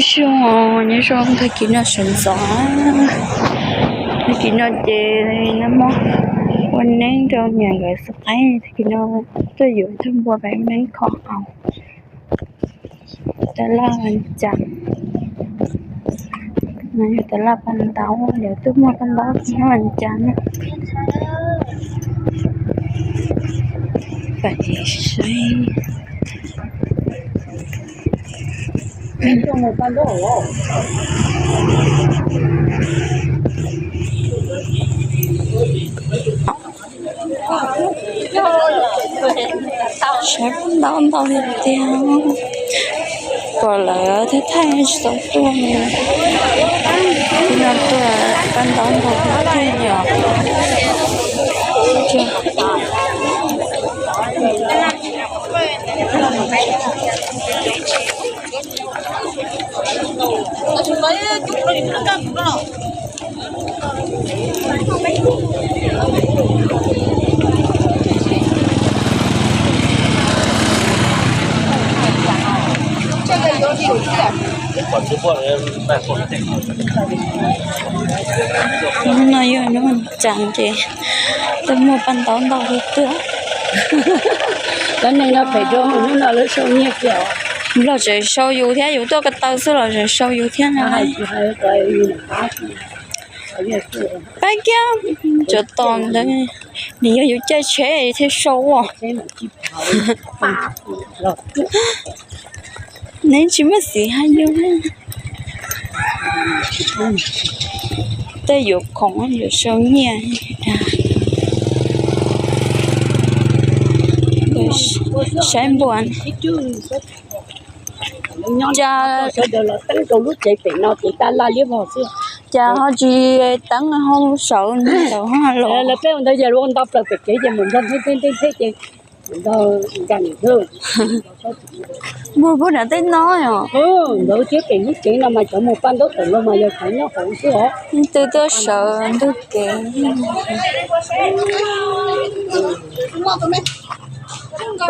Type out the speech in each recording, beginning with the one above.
Zoo, nyob zoo tag kis no sawv ntxov. Tag kis no ces nag hmo ua neeb rau niam nkawd xov qaib, tag kis no tuaj yuav tug npua pem neeb kho qaum. Tab laj Vaj Cas, no yog tab laj Paj Ntaub, lawv tuaj muag Paj Ntaub nyob Vaj Cas na. Pam saib. Saib Paj Ntaub ntau tiag tiag. Pom lawv thaij thaij tsis tau tuaj li. Tib no tuaj Paj Ntaub ntau tiag li os. No yog hnub Vaj Cas ces tuaj muag Paj Ntaub ntau tiag tiag. Cov neeg no phem rau hnub no lawv sau nyiaj kiag. Los tseem sau yus thiab, yus tuaj ko taw xwb los tseem sau yus thiab na. Pab kiag cov tos ntawd, nws yog yus caij tsheb thiaj sau os. Neb tsis muaj xiv hais yus. Tej yuav khoom yuav sau nyiaj. Saib npua. Cas lub tsev pem no ces tab laj liab vog xwb. Cas ho tsis teeb ho sawv ntawd ho los. Lawv peb ua ntawd yog ua ntau plaws pem kev ces mus nrog ntheb ntheb ntheb ces nrog nkag nws xwb. Mus puag nram tej no yom. Ntawd thiab pem lub tsev no mas cov mus Paj Ntaub tawm los mas yog cov nyob hauv xwb os. Leej twg tuaj sawv ntug kev. Tus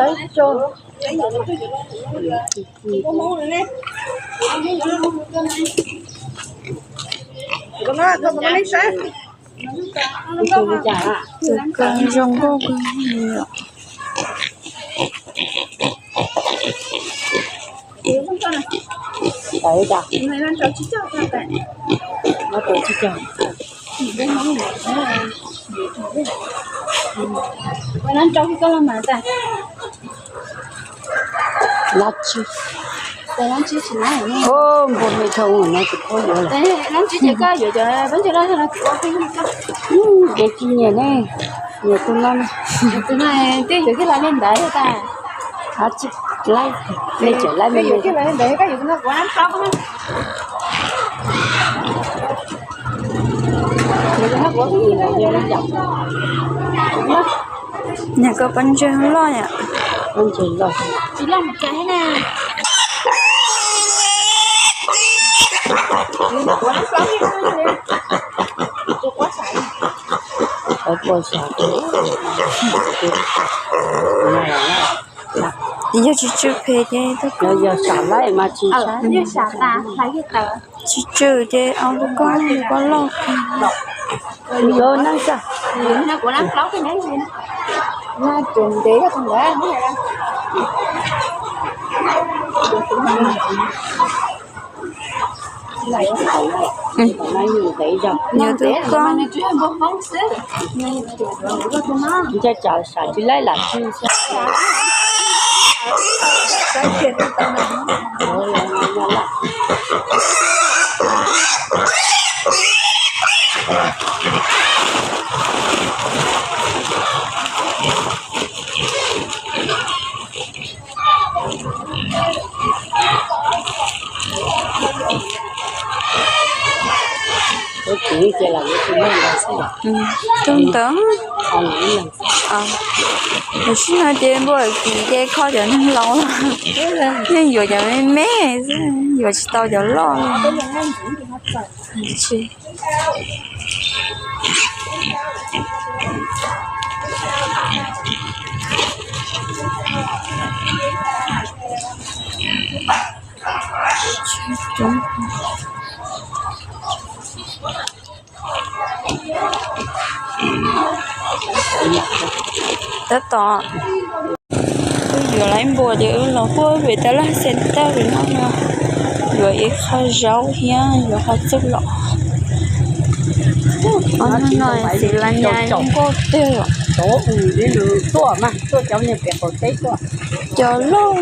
ko zoo nkauj kawg li os. Npua me dhau no tsis paub yuav lawm. Ces tsis nyiam ne, nyiam tus no. Tus no twb yuav kiag lawv li ntawd tas. Laib, nej tseem laib me me. Nyiam koj pob ntseg loj yom. Pob ntseg loj. Yog tsis tsw phem ces yog sam laib mas tsis tsw ces ob lub koj pob loj kawg. Yog tus ko. Nca tsam sam tsis laib lam tsis. Tus ntawd, lawv sib no ces npua kim ces kho cov neeg laus, yeej yuav cov me me xwb, yuav tsis tau cov loj. Tab tom wb yuav lawv npua ces wb los huab pem tab laj xes tawj pem no no, yuav ib qho zaub thiab yuav qhov txuj lom. Ob hnub no txiv las nyas nkauj tiag os. Cov loj,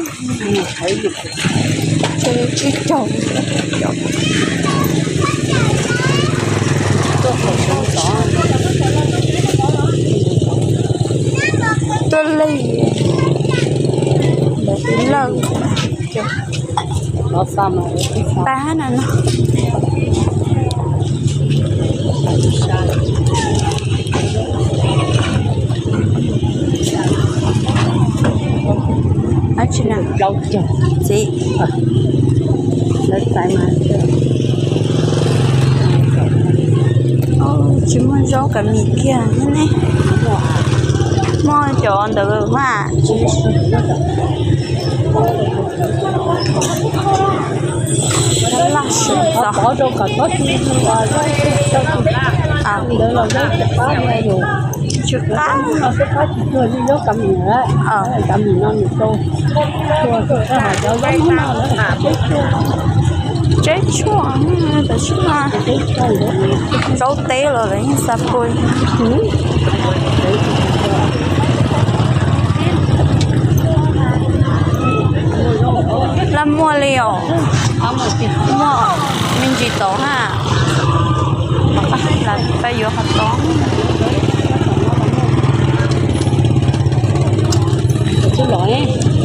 tsib caug. Tuaj li, lawm, tas hab na no. Dab tsi na? Txiv, tsis muaj zaub kav mis kiag ne. Muaj cov ntawd mas tsis laj sim txog. Tsw qab. Tseb tshuaj, tam sim no zaub teb los lawv yeej xa pua. Laj muaj li os. Muaj me ntsis tod ha. Peb yuav qhov tod.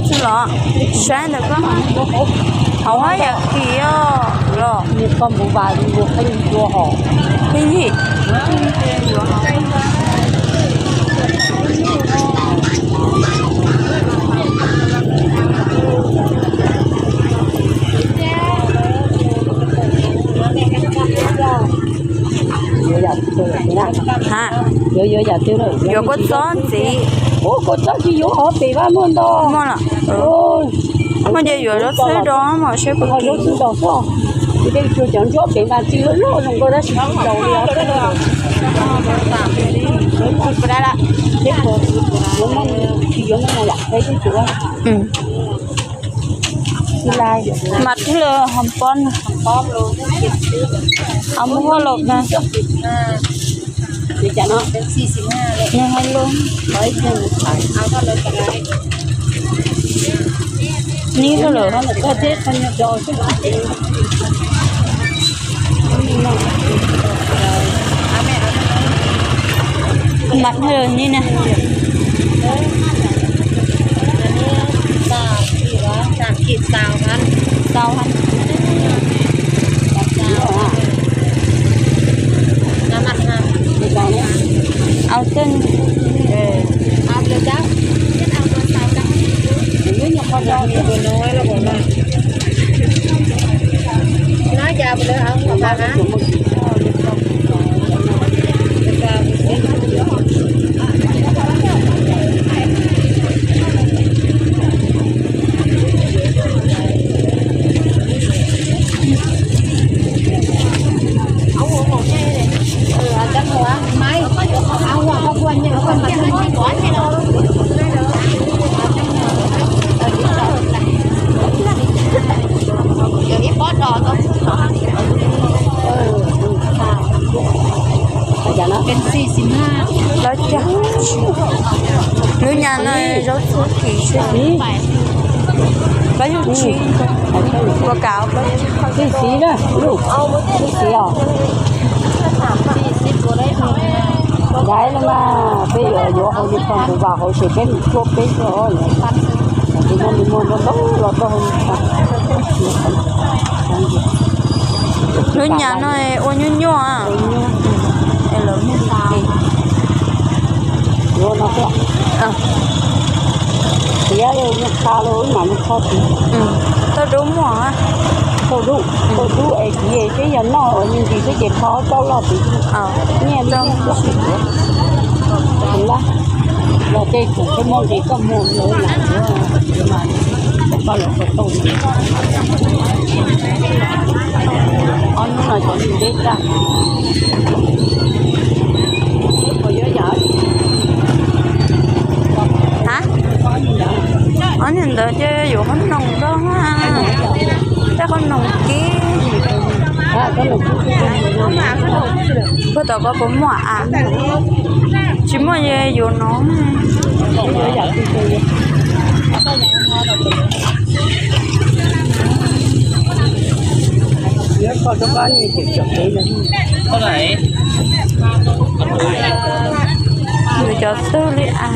Txij los, saib ntawm koj hauv hab yam kis os los. Pheej yig. Ha, yuav kua txob ntxiv. Kua txob tsis yuav, qhov pem vaj muaj ntau. Muaj los. Muaj ces yuav zaub txhwb rau mas seb puas kis. Cov ntsuab pem mas tsis loj loj zoo nkauj tab sis tsis daus li os. Mas thiaj li hom pob no. Hom pob los na. Nws hais lus. Nib lawm. Mas nib na. Tau hab. Au tij. Lub nyas no zaub txhwb kis xwb. Plaub caug tsib, ua kav plaub caug tsib. Dai no mas peb yuav yuav hauv li qhov npus vas hauv ces peb mus tshuab peb xwb os. Tus no nws muag ntau ntau los rau hauv. Lub nyas no ua nyuaj nyuaj. Lawv muag kis. Tiav li mus qha los wb mam mus kho tid. Tauj dub muaj. Tauj dub, tauj dub es tid peb yog noj ua me ntsis xwb ces kho tauj loj tid. Nyiaj loj. Los tej thaum peb muaj nqis koj muag lawm mas. Ob hnub no cov nws deb tag. Ha, ob niag ntawd ces yuav qhob noom rau, tej qhob noom kib. Puag tom ko puas muaj a? Tsis muaj, yuav no. Nws cov twg li a?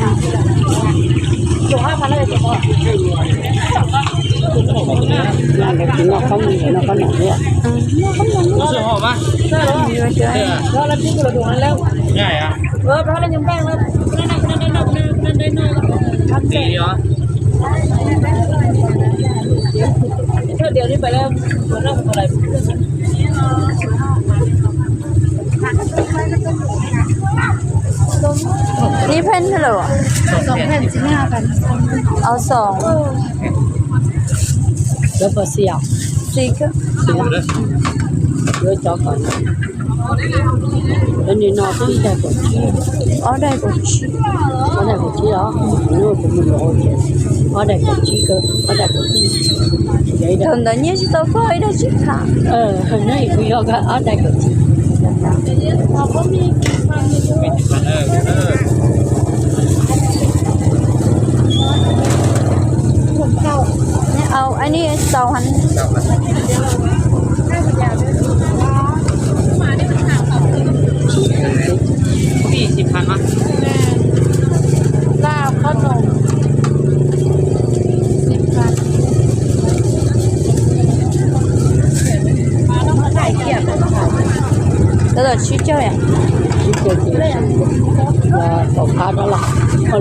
Ib pheej lawm. Au xoom. Lawv puas xis os? Xis kawg. Yuav cov kom, cov nim no twb ib daig kaum tsib. Ob daig kaum tsib. Ob daig kaum tsib os. Ob daig kaum tsib kawg, ob daig kaum tsib. Thaum ntawd nyiaj tsis tau koj ib daig tsib phav. Nyob kuv yog ob daig kaum tsib. Au, anh ấy sau hẳn. Tab tom tsib caug yom? Tsib caug ces los kaum qab rau los,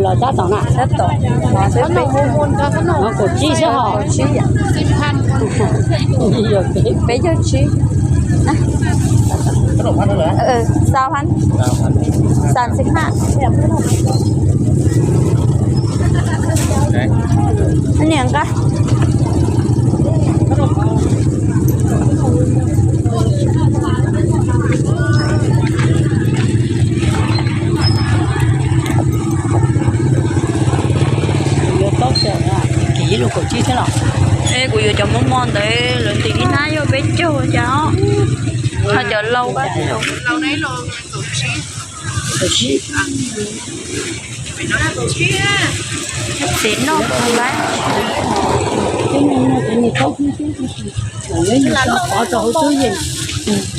los tab tom na. Tab tom. No kaum tsib xwb hos. Peb caug tsib. Sau hab. Xam xis hab. Niam nqa. Kuv yuav cov mos mos ntawd lawv ntim ib hnab yog peb caug cas, ho cov lau pab. Txiv noj lawm. Pov rau hauv tub yees,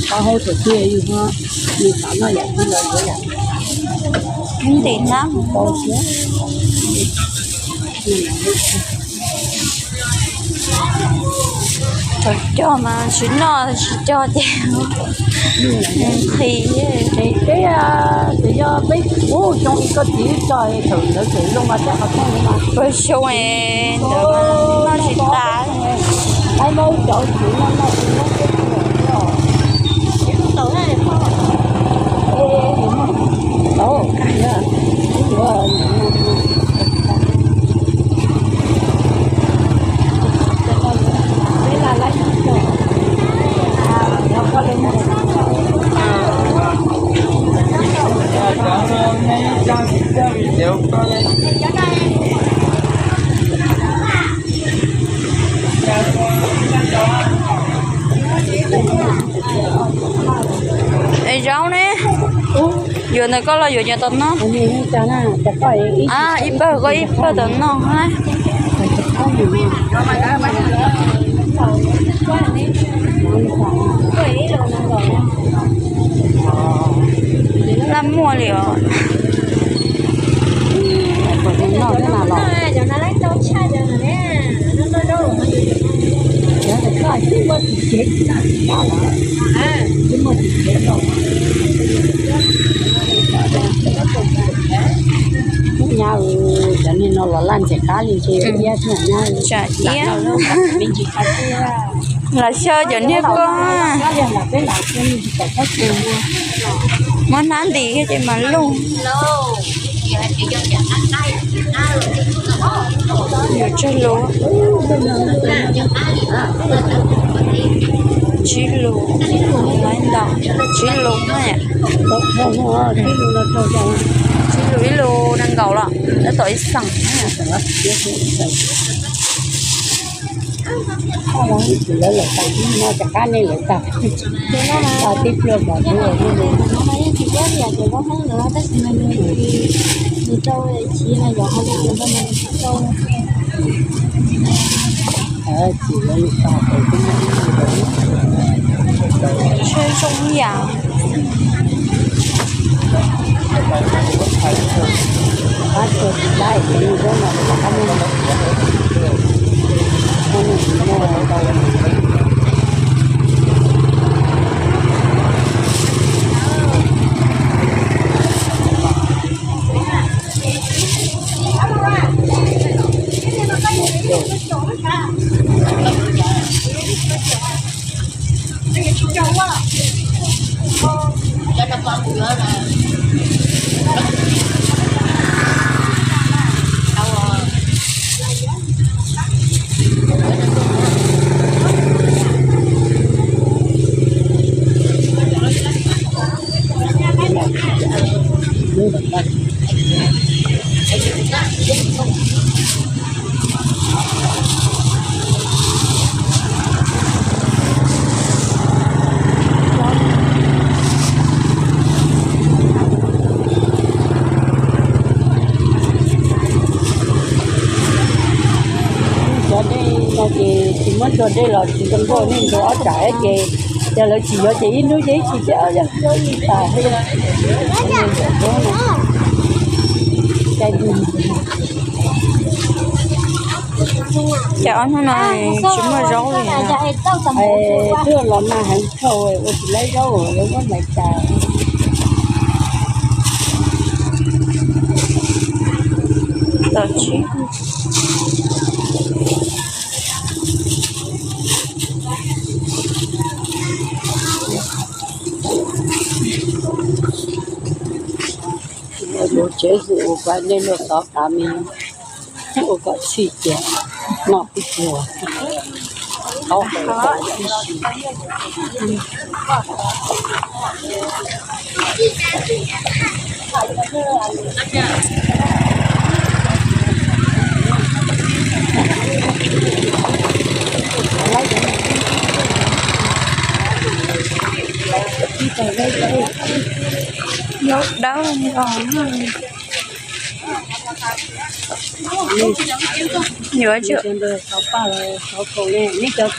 pov hauv thaum twg yus ho, nws xav noj yam twg los yuav yam. Ntim hnab mus tau siab. Thaum cog mas tsis noj tsis cog ces nqhis. Peb, ces yog peb ua xyoo ib koj txiv cog thaum ntawd tseem zoo mas tej qhov rooj mas ua xyoo ntawd noj tsis tas. Laib muab cov txiv noj noj tsis muab peb tau. Es zaub ne? Yuav ntawm koj los yuav cov tom no? Ib pawg koj ib pawg tom no. Laj muaj li os. Nyab, cov niag no los laj ntxim qab li ces iab thiab nyab. Tsam iab. Los xyaw cov niag ko. Muab hnab ntim ces mas loj. Yuav tsawg lus? Tsib lus, laiv ntau, tsib lus na. Tsib lus, ib lus nees nkaum los tab tom ib xeem. Zoo ib yam. Cov dej no ces tsis muab tso dej los tsis zoo nkauj, nej ntxuav ob tsam ces, ces lawv tsis yuav ces ib hnub ces ib tsis ces ob yog li tas. Ces ob hnub no tsis muaj zaub li. Twb los nag heev dhau ua tsis laib zaub lawv muab hlais tas. Tom tsib. Ua tsev hu ua kom nej luag xov kav me, ua kom txhij cia, noj ib pluag, qhov ib si. Dawb nrog. Yuav tsum. Zoo ib yam xwb.